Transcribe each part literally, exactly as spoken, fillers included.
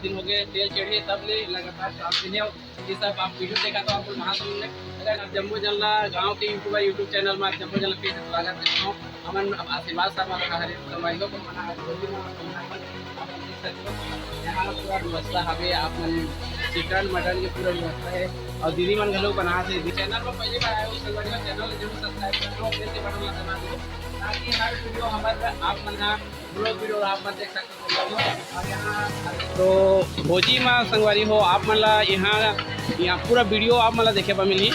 दिन हो गए, तेल चढ़े तब ले लगातार सात दिन है। ये सब आप वीडियो देखा तो आपको महासमुंद में, अगर आप जम्मो जन ला गाँव के यूट्यूबर YouTube चैनल में आप जम्मो जन ला फिर से स्वागत करता हूँ। हमन अब आशीर्वाद शर्मा का हरे संगवारी हो, तो मना आज होली में आप लोग देख सकते हो, यहाँ पूरा व्यवस्था हवे, आप मन चिकन मटन के पूरा व्यवस्था है। और दीदी मन घलो बना थे, चैनल में पहली बार आए हो संगवारी हो, चैनल जरूर सब्सक्राइब कर लो, बेल के बटन ला दबा दो, ताकि हर वीडियो हमारे आप मन का ब्लॉग वीडियो आप मन देख सकते हो। और यहाँ तो भोजी मा संगवारी हो, आप मन ला यहाँ, यहाँ पूरा वीडियो आप मन ला देखे बर मिलही।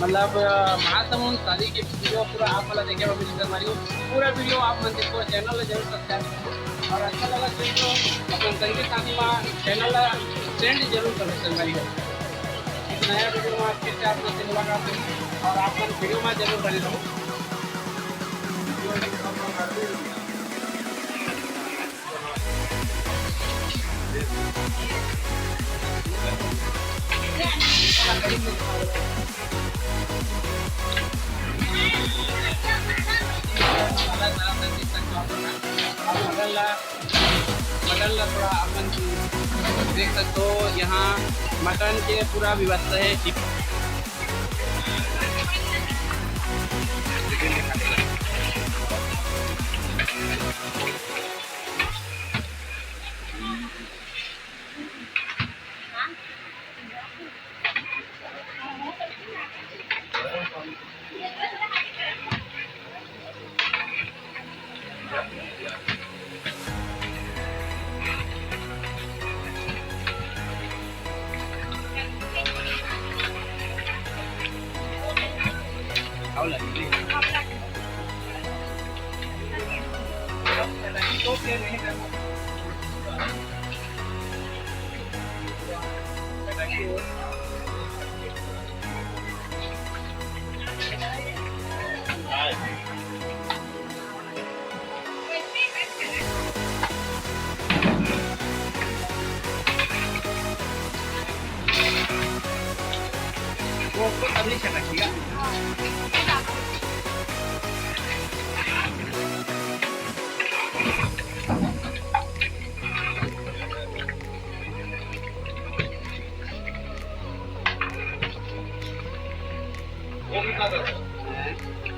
मतलब, अ, महासमुंद शादी के वीडियो पूरा आप मन ला देखे बर मिलही संगवारी हो। पूरा वीडियो आप मन देखो, चैनल ला जरूर सब्सक्राइब करो और अच्छा लगा तो अपन संगी साथी मा चैनल ला ट्रेंड जरूर करो संगवारी हो। एक नया वीडियो मा फिर से आप लोग से मुलाकात होगी और आप मन वीडियो मा जरूर बने रहो। मटन ला थोड़ा अपन देख सकते हो, यहाँ मटन के पूरा व्यवस्था है।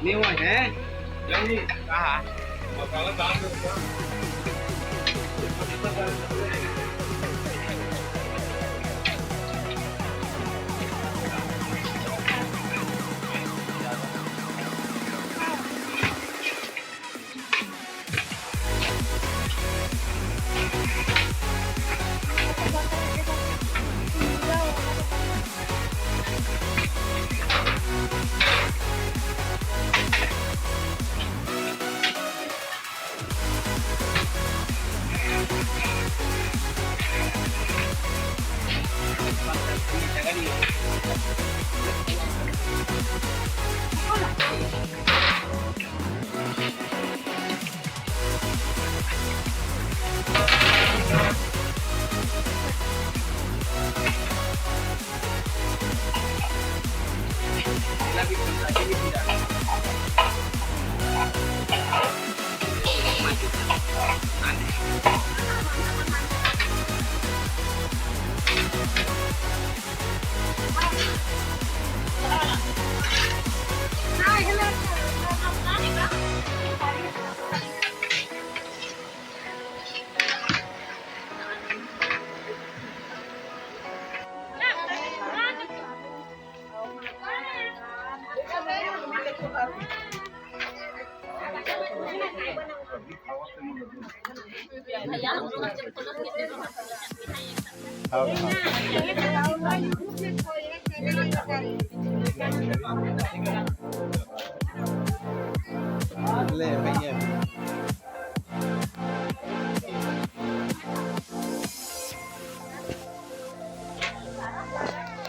नहीं हुआ है। हाँ। ले भाई,